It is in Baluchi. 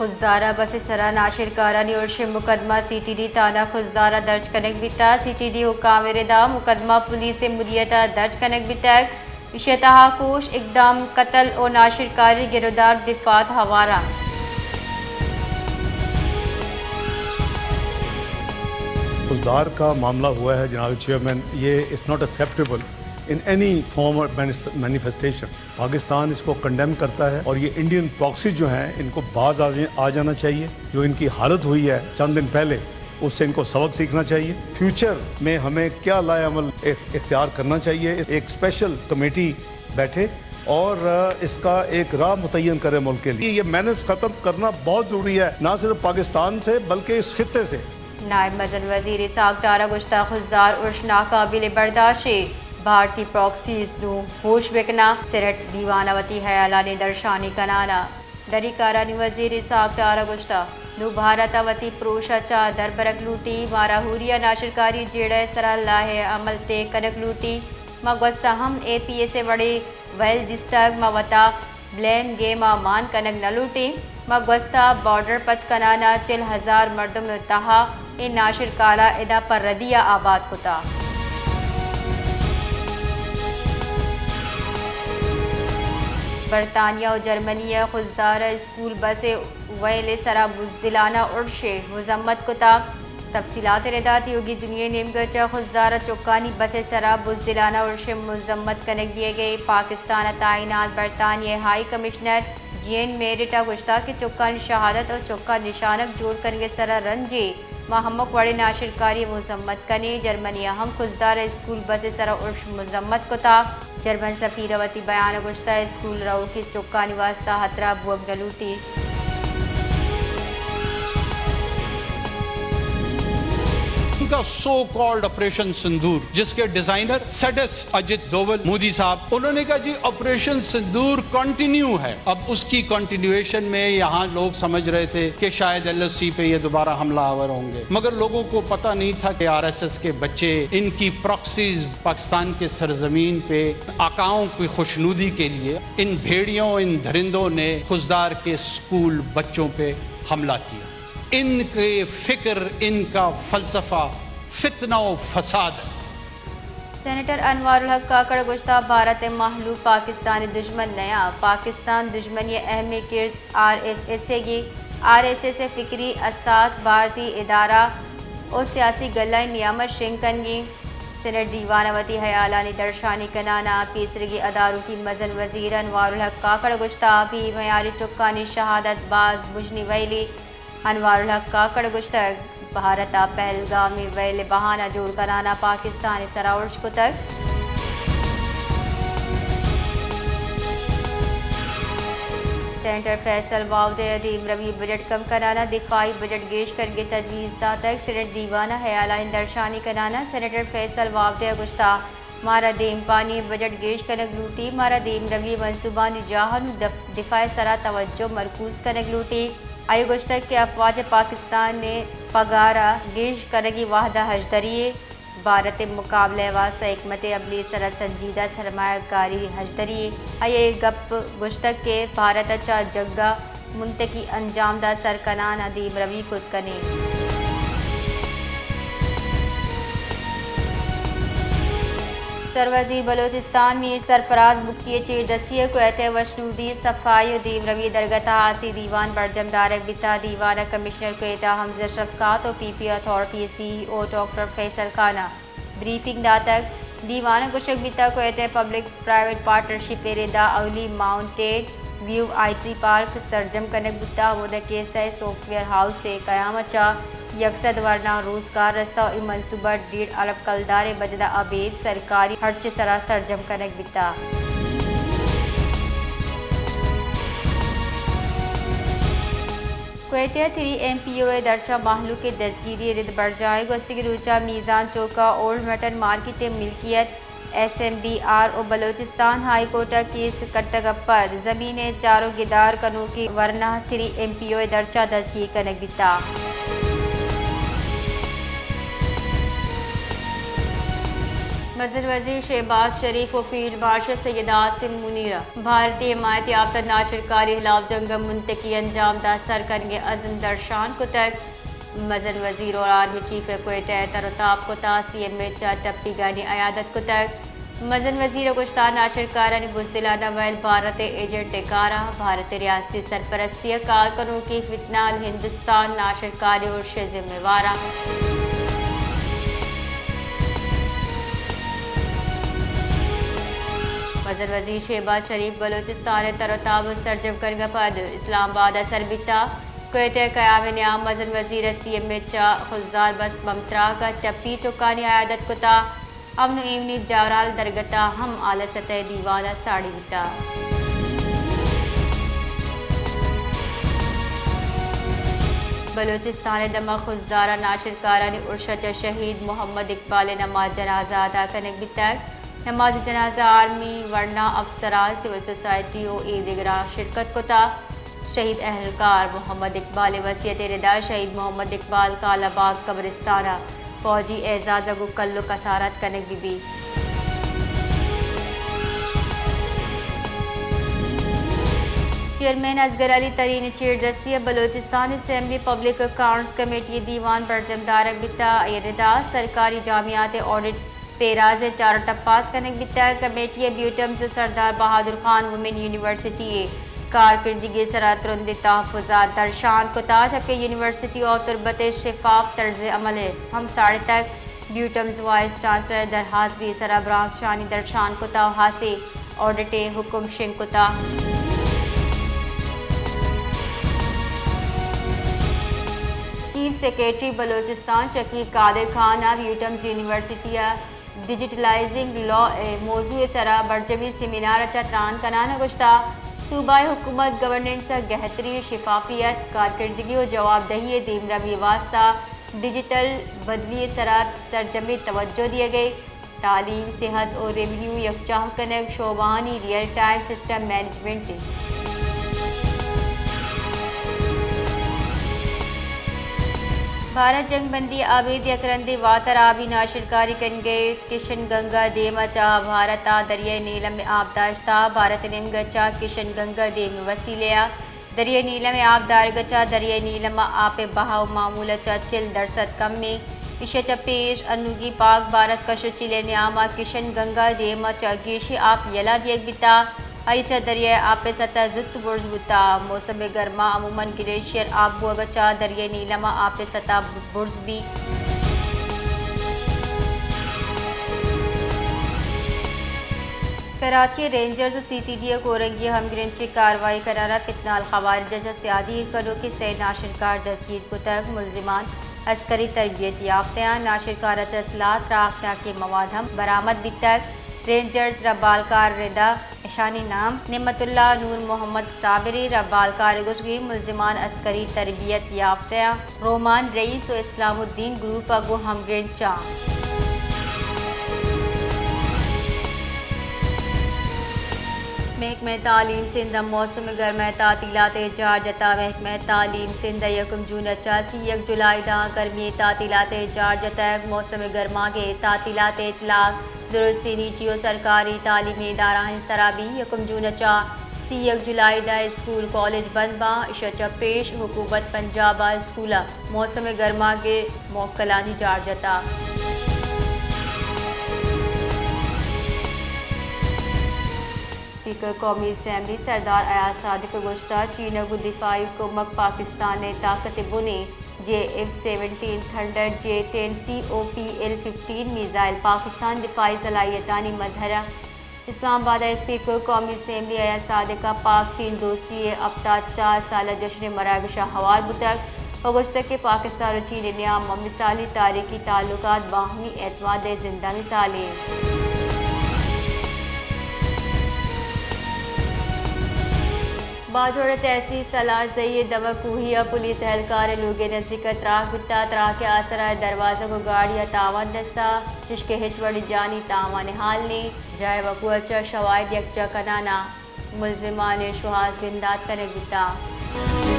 خضدار ء بس ء سرا ناشرکارانی ارش ء مقدمہ سی ٹی ڈی تھانہ خضدار ء درج کنگ بیتگ۔ سی ٹی ڈی حکام ء ردا مقدمہ پولیس ء مدیریت ء درج کنگ بیتگ۔ ایشی ء تہا کوش، اقدام، قتل و ناشرکاری گرودار دفات ہوار انت۔ خضدار کا معاملہ ہوا ہے جناب چیئرمین، یہ it's not acceptable in any form or manifestation۔ Pakistan اس کو کنڈیم کرتا ہے اور یہ انڈین پراکسیز جو ہیں ان کو باز آ آ جانا چاہیے۔ جو ان کی حالت ہوئی ہے چند دن پہلے، اس سے ان کو سبق سیکھنا چاہیے۔ فیوچر میں ہمیں کیا لائحہ عمل اخ-، اختیار کرنا چاہیے، ایک اسپیشل کمیٹی بیٹھے اور اس کا ایک راہ متعین کرے ملک کے لیے۔ یہ مینس ختم کرنا بہت ضروری ہے، نہ صرف پاکستان سے بلکہ اس خطے سے۔ نائب مزن وزیر اسحاق ڈار ء گوشتگ خضدار ارش ناقابل برداشت ء، بھارتی پراکسیز نوں ہوش بکناں۔ سینیٹ دیوان ء وتی ہیالانی درشانی کنان ء دری کارانی وزیر اسحاق ڈار ء گوشتگ نوں بھارت ء وتی پروش ء چہ دربرگ لوٹی، مارا ہوری ء ناشرکاری جیڑہ ء سرا لائحہ عمل تیگ کنگ لوٹی۔ ما گوستہ ہم اے پی ایس ء وڑیں ویل دیستگ، ما وتا بلیم گیم ء مان کنگ نہ لوٹیں۔ ما گوستہ بارڈر پچ کنان ء چل ہزار مردم ء تہا اے ناشرکار ء ادا پہ ردی ء آباد کتہ۔ برطانیہ و جرمنی ء خضدار ء اسکول بس ء ویل ء سرا بزدلانہ ارش ء مذمت کتہ۔ تفصیلات ء ردا تیوگی دنیا ء نیمگ ء چہ خضدار ء چکانی بس ء سرا بزدلانہ ارش ء مذمت کنگ بیگ ء۔ پاکستان ء تعینات برطانیہ ء ہائی کمشنر جین میرٹ ء گوشتگ کہ چکانی شہادت ء چکاں نشانگ جوڑ کنگ ء سرا رنجے، ما ہمک وڑیں ناشرکاری ء مذمت کنیں۔ جرمنی ء ہم خضدار ء اسکول بس ء سرا ارش مذمت کتگ۔ جرمن سفیر ء وتی بیان ء گوشتگ اسکول روکی چکانی واستہ ہترہ بوگ نہ لوٹی۔ ان کا سو کالڈ آپریشن سندور، جس کے ڈیزائنر سیڈس اجت دوول مودی صاحب، انہوں نے کہا، جی، آپریشن سندور کنٹینیو ہے۔ اب اس کی کنٹینیویشن میں یہاں لوگ سمجھ رہے تھے کہ شاید ایل او سی پہ یہ دوبارہ حملہ آور ہوں گے، مگر لوگوں کو پتہ نہیں تھا کہ آر ایس ایس کے بچے، ان کی پراکسیز پاکستان کے سرزمین پہ آقاؤں کی خوشنودی کے لیے ان بھیڑیوں، ان درندوں نے خضدار کے اسکول بچوں پہ حملہ کیا۔ ان کے فکر، ان کا فلسفہ فتنہ و فساد ہے۔ سینیٹر انوار الحق کاکڑ گوشتہ بھارت ء مہلوک پاکستان ء دژمن نیا، پاکستان دژمنی ء اہمیں کرد آر ایس ایس ء گی، آر ایس ایس ء فکری اساس بھارتی ادارہ و سیاسی گلہ ء نیام ء شنگ کنگی۔ سینیٹ دیوان ء وتی ہیالانی درشانی کنان ء پیسرگی ادارکی مزن وزیر انوار الحق کاکڑ گوشتہ بے میاری چکانی شہادت باز بژنی ویلی۔ انوار الحق کاکڑ گوشتگ بھارت ء پہلگام ء ویل ء بہانہ جوڑ کنان ء پاکستان ء سرا ارش کتگ۔ سینیٹر فیصل واوڈے ء دیمروی بجٹ کم کنان ء دفاعی بجٹ گیش کنگ ء تجویز داتگ۔ سینیٹ دیوان ء ہیالانی درشانی کنان ء سینیٹر فیصل واوڈے ء گوشتہ مارا دیمپانی بجٹ گیش کنگ لوٹی، مارا دیمروی منصوبانی جاہ نوں دف-، دفاع ء سرا توجہ مرکوز کنگ لوٹی۔ آئی ء گوشتگ کہ افواج پاکستان ء پگار ء گیش کنگی وھد ء ہژدری ء بھارت ء مقابلہ ء واستہ حکمت عملی ء سرا سنجیدہ سرمایہ کاری ہژدری ء۔ آئی ء اے گپ گوشتگ کہ بھارت ء چہ جنگ ء منطقی انجام دات سر کنان ء دیمروی کت کنیں۔ سروزیر بلوچستان میر سرفراز بگٹی ء چیردستی ء کوئٹہ ء وشنودی، صفائی ء دیمروی ء درگت ء ہاسی دیوان برجم دارگ بیتگ۔ دیوان ء کمشنر کوئٹہ حمزہ شفقات ء پی پی اتھارٹی ء سی ای او ڈاکٹر فیصل خان ء بریفنگ داتگ۔ دیوان ء گوشگ بیتگ کوئٹہ ء پبلک پرائیویٹ پارٹنرشپ ء ردا اولی mountain view I T park سرجم کنگ بوتگ، ہمودا کہ سئے سافٹ ویئر ہاؤس ء قیام ء چہ یک سد ورنا روزگار رستہ ء اے منصوبہ ڈیڑھ ارب کلدار ء بجد ء ابید سرکاری ہرچ ء سرا سرجم کنگ بیتگ۔ کوئٹہ ء تھری ایم پی او ء درچ ء مہلوک ء دزگیری ء رد برجاہ۔ گوستگیں روچ ء میزان چوک ء اولڈ مٹن مارکیٹ ء ملکیت ایس ایم بی آر ء بلوچستان ہائی کورٹ ء کیس کٹگ ء پد زمین ء چار ء گدار کنوکیں ورنا تھری ایم پی او ء درچ ء دزگیر کنگ بیتگ۔ مزن وزیر شہباز شریف و فیلڈ مارشل سید عاصم منیر ء بھارتی حمایت یافتہ ناشرکاری ہلاف جنگ ء منطقی انجام دات سر کنگ ء عزم درشان کتگ۔ مزن وزیر و آرمی چیف ء کوئٹہ ء تر و تاب کتا، سی ایم ایچ ء ٹپیگانی عیادت کتگ۔ مزن وزیر ء گوشتہ ناشرکارانی بزدلانہ ویل بھارت ء ایجنٹ ء کار ء، بھارت ء ریاستی سرپرستی ء کار کنوکیں فتنہ الہندوستان ناشرکاری ارش ء ذمہ وار ء۔ مزن وزیر شہباز شریف بلوچستان ء تر و تاب ء سرجم کنگ ء پد اسلام آباد ء سر بیتہ۔ کوئٹہ ء قیام ء نیام مزن وزیر ء سی ایم ایچ ء خضدار بس بمب تراک ء ٹپی چکانی عیادت کتہ۔ امن و ایمنی جارال درگت ء ہم اعلی سطح ء دیوان ء ساڑی بیتہ۔ بلوچستان ء دمگ خضدار ء ناشرکارانی ارش ء چہ شہید محمد اقبال ء نماز جنازہ ادا کنگ بیتگ۔ نماز جنازہ آرمی، ورنا افسران، سول سوسائٹی و اے دگراں شرکت کتہ۔ شہید اہلکار محمد اقبال ء وصیت ء ردا شہید محمد اقبال کالاباگ قبرستان ء فوجی اعزاز ء گوں کل و کسارات کنگ بہ بیت۔ چیئرمین اصغر علی ترین ء چیردستی ء Balochistan assembly public accounts committee ء دیوان برجم دارگ بیتہ۔ اے ردا سرکاری جامعات ء آڈٹ پیراز ء چارٹر پاس کنگ بیتگ۔ کمیٹی ء بیوٹمز ء سردار بہادر خان وومن یونیورسٹی ء کارکردگی ء سرا ترندیں تحفظات درشان کتگ، جبکہ یونیورسٹی آف تربت ء شفاف طرز عمل ء ہم ساڑتگ۔ بیوٹمز وائس چانسلر ء درحاضری ء سرا برانزشانی درشان کتگ ء ہاسیں آڈٹ ء حکم شنگ کتگ۔ چیف سیکرٹری بلوچستان شکیب قادر خان ء بیوٹمز یونیورسٹی ء ڈیجیٹلائزنگ لا ء موضوع ء سرا برجمیں سیمینار ء چہ تران کنان ء گوشتگ، صوبائی حکومت گورننس ء گہتری، شفافیت، کارکردگی و جوابدہی ء دیمروی ء واستہ ڈیجیٹل بدلی ء سرا سرجمیں توجہ دیگ ء، تعلیم، صحت و ریونیو یکجاہ کنگ، شعبہانی ریئل ٹائم سسٹم مینجمنٹ ء۔ بھارت جنگ بندی ء ابید یک رندے واتر آبی ناشرکاری کنگ ء، کشن گنگا ڈیم ء چہ بھارت ء دریائے نیلم ء آب داشتہ۔ بھارت ء نیمگ ء چہ کشن گنگا ڈیم ء وسیلہ ء دریائے نیلم ء آب دارگ ء چہ دریائے نیلم ء آپ ء بہا و معمول ء چہ چل درسد کم انت۔ ایشی ء چہ پیش انوگی پاک بھارت کش و چیل ء نیام ء کشن گنگا ڈیم ء چہ گیشیں آپ یلہ دیگ بیتگ۔ آئی ء چہ دریائے آپ ء سطح زوت برز بوتگ۔ موسم گرما عموماً گلیشیئر آپ بوگ ء چہ دریائے نیلم ء آپ ء سطح برز بیت۔ کراچی رینجرز و سی ٹی ڈی ء کورنگی ہمگرنچی کاروائی کنان ء فتنہ الخوارج ء چہ سیادی ایر کنوکیں سئے ناشرکار دستگیر کتگ۔ ملزمان عسکری تربیت یافتہ آں۔ ناشرکار ء چہ سلاہ، تراکناکیں مواد ہم برآمد بیتگ۔ رینجرز ربالکار ردا، اشانی نام نعمت اللہ، نور محمد صابری، ربالکار گوشگی ملزمان عسکری تربیت یافتہ آں۔ رومان رئیس و اسلام الدین گروپ ء گوں ہمگرنچاں۔ محکمہ تعلیم سندھ ء موسم گرما ء تعطیلات ء جار جتا۔ محکمہ تعلیم سندھ ء یکم جون ء چہ سی یک جولائی داں گرمی ء تعطیلات ء جار جتگ۔ موسم گرما ء تعطیلات ء اطلاق درستینی جیو سرکاری تعلیمی ادارہانی سرا بی۔ یکم جون ء چہ سی یک جولائی داں اسکول کالج بند باں۔ ایشی ء چہ پیش حکومت پنجاب ء اسکول ء موسم گرما ء موکلانی جار جتا۔ اسپیکر قومی اسمبلی سردار ایاز صادق ء گوشتگ، چین ء گوں دفاعی کمک پاکستان ء طاقت ء بنیں J F seventeen thunder, J ten, C O P L fifteen missile Pakistan دفاعی صلاحیتانی مظہر ء۔ اسلام آباد ء اسپیکر قومی اسمبلی ایاز صادق ء پاک چین دوستی ء ہپتاد چار سالہ جشن ء مراگش ء ہوار بوتگ و گوشتگ کہ پاکستان و چین ء نیام ء مثالی تاریخی تعلقات باہمی اعتماد ء زندہ مثالے انت۔ باجوڑ ء تحصیل سلار زئی ء دمگ کوہی ء پولیس اہلکار ء لوگ ء نزیک ء تراک بیتگ۔ تراک ء آسر ء دروازگ ء گاڑی ء تاوان رستگ، چشکہ ہچ وڑیں جانی تاوان ء حال نی۔ جاہ ء وقوع ء چہ شواہد یکجاہ کنان ء ملزمان ء شوہاز بندات کنگ بیتگ۔